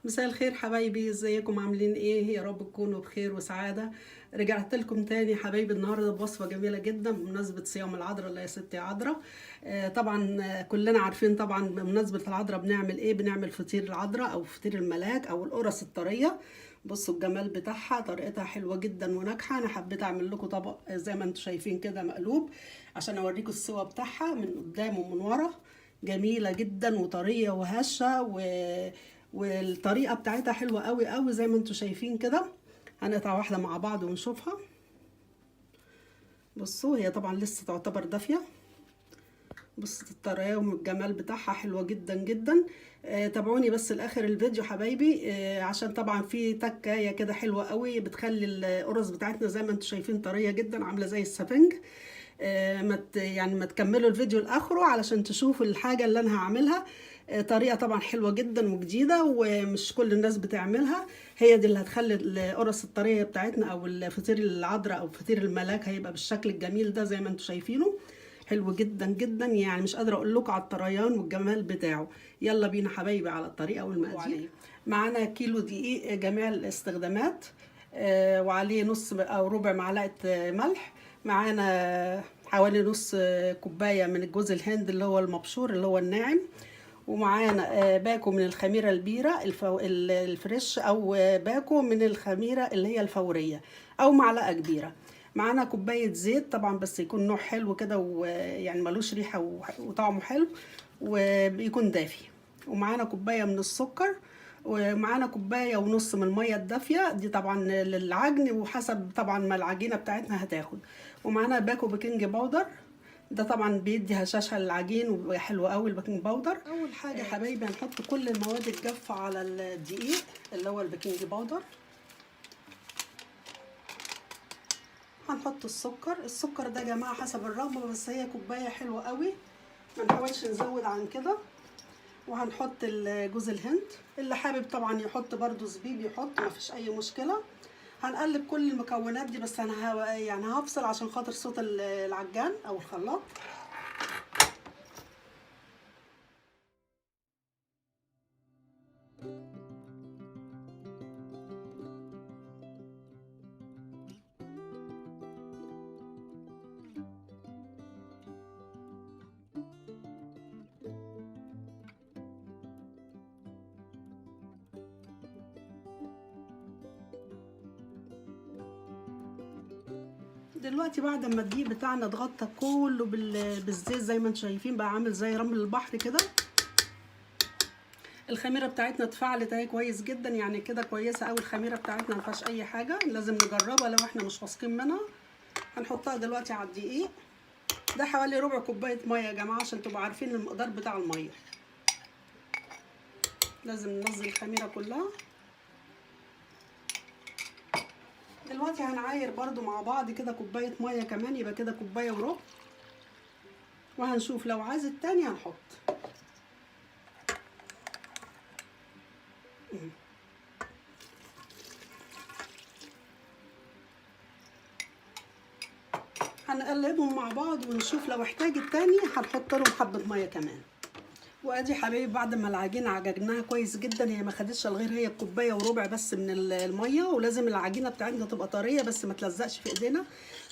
مساء الخير حبايبي، ازيكم؟ عاملين ايه؟ يا رب تكونوا بخير وسعادة. رجعت لكم تاني حبايبي النهارده بوصفة جميلة جدا بمناسبة صيام العذراء اللي هي ست عذراء. طبعا كلنا عارفين طبعا بمناسبة العذراء بنعمل ايه. بنعمل فطير العذراء او فطير الملاك او القرص الطرية. بصوا الجمال بتاعها، طريقتها حلوة جدا وناجحة. انا حبيت اعمل لكم طبق زي ما انتم شايفين كده مقلوب عشان اوريكم السوا بتاعها من قدام ومن ورا. جميلة جدا وطرية وهشة والطريقة بتاعتها حلوة قوي قوي زي ما انتم شايفين كده. هنقطع واحدة مع بعض ونشوفها. بصوا هي طبعا لسه تعتبر دافية. بصوا الطريقة والجمال بتاعها حلوة جدا جدا. تابعوني بس لاخر الفيديو حبايبي، عشان طبعا في تكاية كده حلوة قوي بتخلي القرص بتاعتنا زي ما انتم شايفين طرية جدا عاملة زي السفنج. ما يعني ما تكملوا الفيديو لاخره علشان تشوفوا الحاجة اللي انا هعملها. طريقة طبعا حلوة جدا وجديدة ومش كل الناس بتعملها. هي دي اللي هتخلي القرص الطرية بتاعتنا او الفطير العذراء او فطير الملاك هيبقى بالشكل الجميل ده زي ما انتم شايفينه. حلو جدا جدا، يعني مش قادرة اقول لكم على الطريان والجمال بتاعه. يلا بينا حبايبي على الطريقة والمقادير. معانا كيلو دقيق جميع الاستخدامات، وعليه نص او ربع معلقة ملح. معانا حوالي نص كوباية من الجوز الهند اللي هو المبشور اللي هو الناعم. ومعانا باكو من الخميرة البيرة ال fresh، او باكو من الخميرة اللي هي الفورية، او معلقة كبيرة. معانا كوباية زيت طبعا، بس يكون نوع حلو كده ويعني ملوش ريحة وطعمه حلو وبيكون دافي. ومعانا كوباية من السكر، ومعانا كوباية ونص من المية الدافية دي طبعا للعجن وحسب طبعا ما العجينة بتاعتنا هتاخد. ومعانا باكو baking powder، ده طبعا بيدي هشاشة للعجين وحلو قوي ال baking powder. اول حاجة حبايبي هنحط كل المواد الجافة على الدقيق اللي هو ال baking powder. هنحط السكر. السكر ده يا جماعة حسب الرغبة، بس هي كوباية حلوة قوي، ما نحاولش نزود عن كده. وهنحط جوز الهند، اللي حابب طبعا يحط برضو زبيب يحط، ما فيش اي مشكلة. هنقلب كل المكونات دي، بس انا يعني هفصل عشان خاطر صوت العجان او الخلاط. دلوقتي بعد ما الدقيق بتاعنا اتغطى كله بالزيت زي ما انتم شايفين بقى عامل زي رمل البحر كده. الخميره بتاعتنا اتفعلت اهي كويس جدا، يعني كده كويسة قوي الخميره بتاعتنا، ما فيهاش اي حاجة، لازم نجربها لو احنا مش واثقين منها. هنحطها دلوقتي على الدقيق ده، حوالي ربع كوباية مية يا جماعة عشان تبقوا عارفين المقدار بتاع المية. لازم ننزل الخميره كلها. دلوقتي هنعاير برضو مع بعض كده كوباية مية كمان، يبقى كده كوباية وربع، وهنشوف لو عايز التاني هنحط. هنقلبهم مع بعض ونشوف لو احتاج التاني هنحط لهم حبة مية كمان. وادي حبايبي بعد ما العجينة عجناها كويس جدا، هي ما خدتش غير هي كوباية وربع بس من المية، ولازم العجينة بتاعتنا تبقى طرية بس ما تلزقش في ايدينا.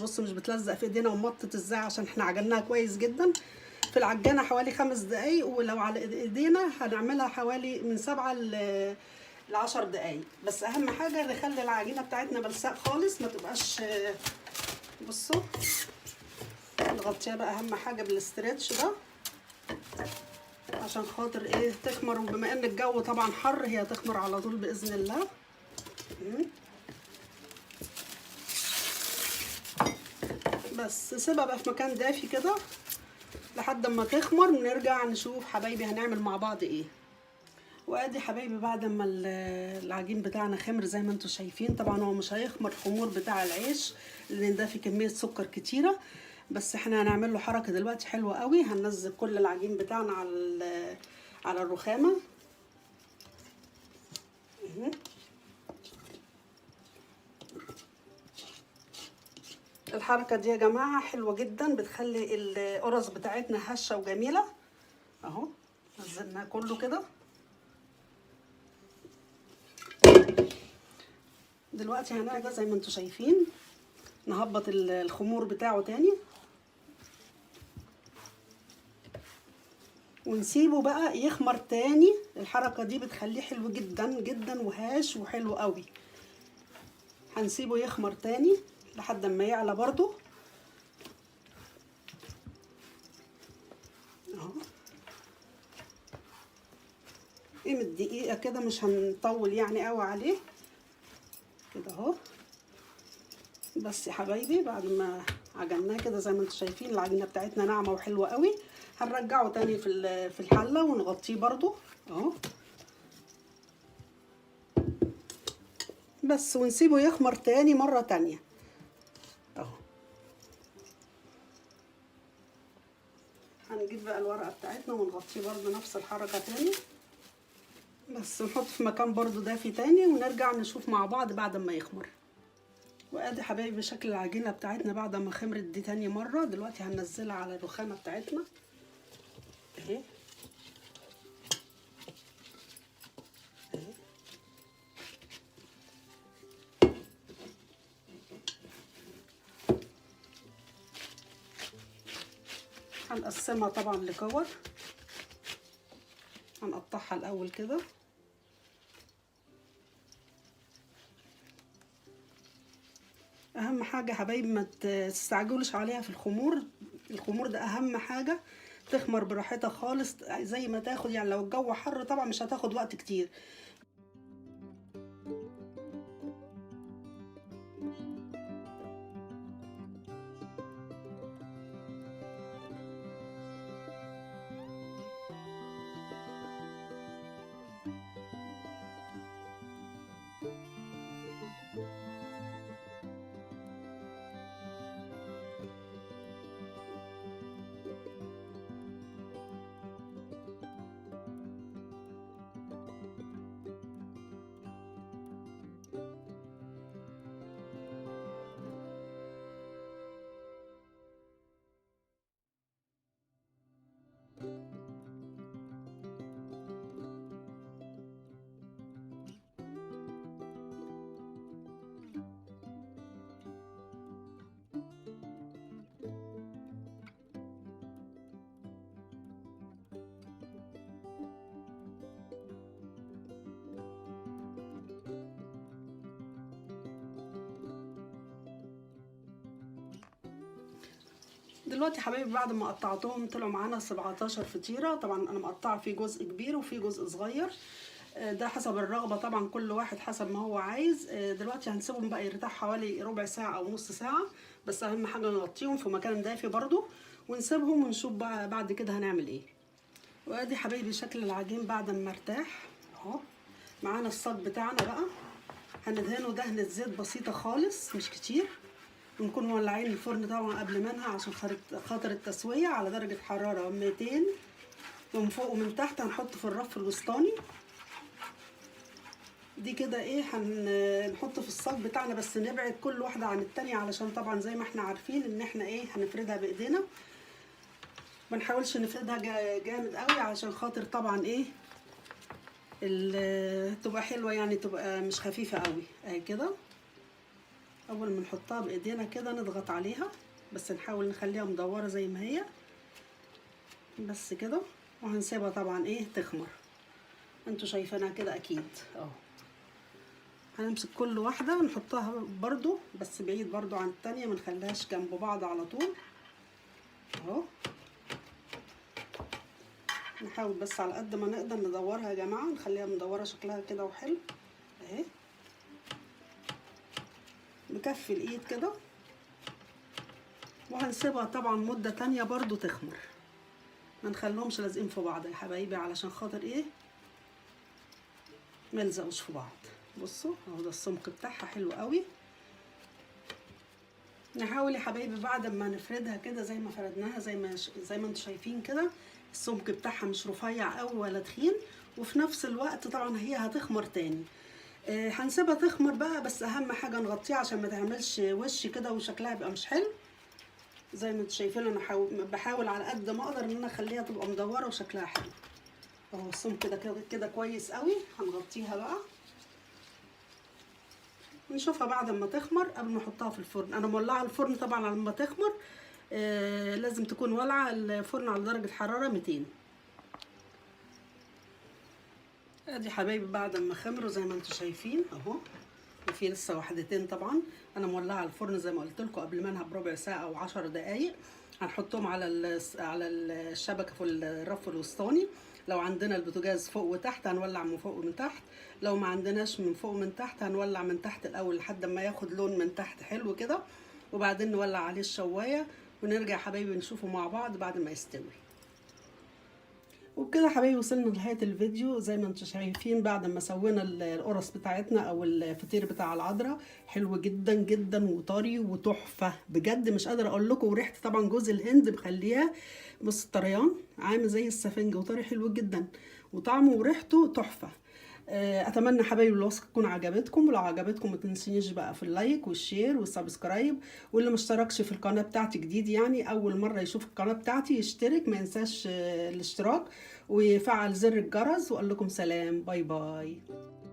بصوا مش بتلزق في ايدينا ومطت ازاي عشان احنا عجناها كويس جدا في العجانه حوالي 5 دقايق، ولو على ايدينا هنعملها حوالي من 7 ل 10 دقايق. بس اهم حاجة نخلي العجينة بتاعتنا ملساء خالص، ما تبقاش. بصوا نغطيها بقى اهم حاجة بالاسترتش ده عشان خاطر ايه تخمر، وبما ان الجو طبعا حر هي تخمر على طول باذن الله. بس سيبها بقى في مكان دافي كده لحد ما تخمر، نرجع نشوف حبايبي هنعمل مع بعض ايه. وادي حبايبي بعد ما العجين بتاعنا خمر زي ما انتم شايفين، طبعا هو مش هيخمر خمور بتاع العيش لان ده فيه كمية سكر كتيرة، بس احنا هنعمل له حركة دلوقتي حلوة قوي. هننزل كل العجين بتاعنا على الرخامه. الحركة دي يا جماعة حلوة جدا، بتخلي القرص بتاعتنا هشه وجميلة. اهو نزلنا كله كده. دلوقتي هنعمل زي ما انتم شايفين، نهبط الخمور بتاعه تاني ونسيبه بقى يخمر تاني. الحركة دي بتخليه حلو جدا جدا وهاش وحلو قوي. هنسيبه يخمر تاني لحد ما يعلى برضو اهو، قيمة دقيقة كده، مش هنطول يعني قوي عليه كده اهو. بس يا حبايبي بعد ما عجناه كده زي ما انتم شايفين العجينة بتاعتنا ناعمة وحلوة قوي، هنرجعه تاني في الحلة ونغطيه برضو اهو بس، ونسيبه يخمر تاني مرة تانية اهو. هنجيب بقى الورقة بتاعتنا ونغطيه برضو نفس الحركة تاني، بس نحط في مكان برضو دافي تاني، ونرجع نشوف مع بعض بعد ما يخمر. وادي حبايبي شكل العجينة بتاعتنا بعد ما خمرت دي تاني مرة. دلوقتي هننزلها على الرخامة بتاعتنا اهي اهي. هنقسمها طبعا لكور، هنقطعها الاول كده. اهم حاجة حبايبي ما تستعجلوش عليها في الخمور، الخمور ده اهم حاجة، تخمر براحتها خالص زي ما تاخد يعني. لو الجو حر طبعا مش هتاخد وقت كتير. دلوقتي حبايبي بعد ما قطعتهم طلعوا معانا 17 فطيرة. طبعا انا مقطعه في جزء كبير وفي جزء صغير، ده حسب الرغبة طبعا، كل واحد حسب ما هو عايز. دلوقتي هنسيبهم بقى يرتاح حوالي ربع ساعة او نص ساعة، بس اهم حاجة نغطيهم في مكان دافي برضو، ونسيبهم ونشوف بقى بعد كده هنعمل ايه. وادي حبايبي شكل العجين بعد ما ارتاح اهو. معانا الصاج بتاعنا بقى، هندهنه دهنة زيت بسيطة خالص مش كتير، ونكون مولعين الفرن طبعا قبل منها عشان خاطر التسوية، على درجة حرارة 200 من فوق ومن تحت. هنحط في الرف الوسطاني دي كده ايه، هنحط في الصاج بتاعنا، بس نبعد كل واحدة عن التانية علشان طبعا زي ما احنا عارفين ان احنا ايه هنفردها بايدينا، ما نحاولش نفردها جامد قوي عشان خاطر طبعا ايه تبقى حلوة يعني، تبقى مش خفيفة قوي اهي كده. اول ما نحطها بايدينا كده نضغط عليها، بس نحاول نخليها مدورة زي ما هي بس كده، وهنسيبها طبعا ايه تخمر. انتوا شايفينها كده اكيد اهو. هنمسك كل واحدة ونحطها برضو بس بعيد برضو عن التانية، ما نخليهاش جنب بعض على طول اهو. نحاول بس على قد ما نقدر ندورها يا جماعة، نخليها مدورة شكلها كده وحلو اهي، بكف الايد كده. وهنسيبها طبعا مدة تانية برضو تخمر، ما نخليهمش لازقين في بعض يا حبايبي علشان خاطر ايه ما يلزقوش في بعض. بصوا اهو ده السمك بتاعها حلو قوي. نحاول يا حبايبي بعد ما نفردها كده زي ما فردناها زي ما انتم شايفين كده، السمك بتاعها مش رفيع قوي ولا تخين، وفي نفس الوقت طبعا هي هتخمر تاني. هنسيبها تخمر بقى، بس اهم حاجة نغطيها عشان ما تعملش وش كده وشكلها يبقى مش حلو. زي ما انتم شايفين انا بحاول على قد ما اقدر ان انا اخليها تبقى مدورة وشكلها حلو اهو. السمك كده كده كويس قوي. هنغطيها بقى نشوفها بعد ما تخمر قبل ما احطها في الفرن. انا مولعه الفرن طبعا على ما تخمر، لازم تكون والعه الفرن على درجه حرارة 200. ادي حبايبي بعد ما خمروا زي ما انتم شايفين اهو، وفي لسه واحدتين طبعا. انا مولعه الفرن زي ما قلت لكم قبل منها بربع ساعة او 10 دقائق. هنحطهم على الشبكة في الرف الوسطاني. لو عندنا البوتاجاز فوق وتحت هنولع من فوق ومن تحت، لو ما عندناش من فوق ومن تحت هنولع من تحت الاول لحد ما ياخد لون من تحت حلو كده، وبعدين نولع عليه الشوايه، ونرجع حبايبي نشوفه مع بعض بعد ما يستوي. وبكده حبايبي وصلنا لنهاية الفيديو. زي ما انتم شايفين بعد ما سوينا القرص بتاعتنا او الفطير بتاع العذراء، حلو جدا جدا وطري وتحفه بجد، مش قادرة اقول لكم. وريحه طبعا جوز الهند مخليها، بص الطريان عامل زي السفنج وطري حلو جدا، وطعمه وريحته تحفة. اتمنى حبايبي الوصفة تكون عجبتكم، ولو عجبتكم ما تنسونيش بقى في ال like وال share وال subscribe، واللي ما اشتركش في القناة بتاعتي جديد يعني اول مرة يشوف القناة بتاعتي يشترك، ما ينساش الاشتراك ويفعل زر الجرس. واقول لكم سلام، bye bye.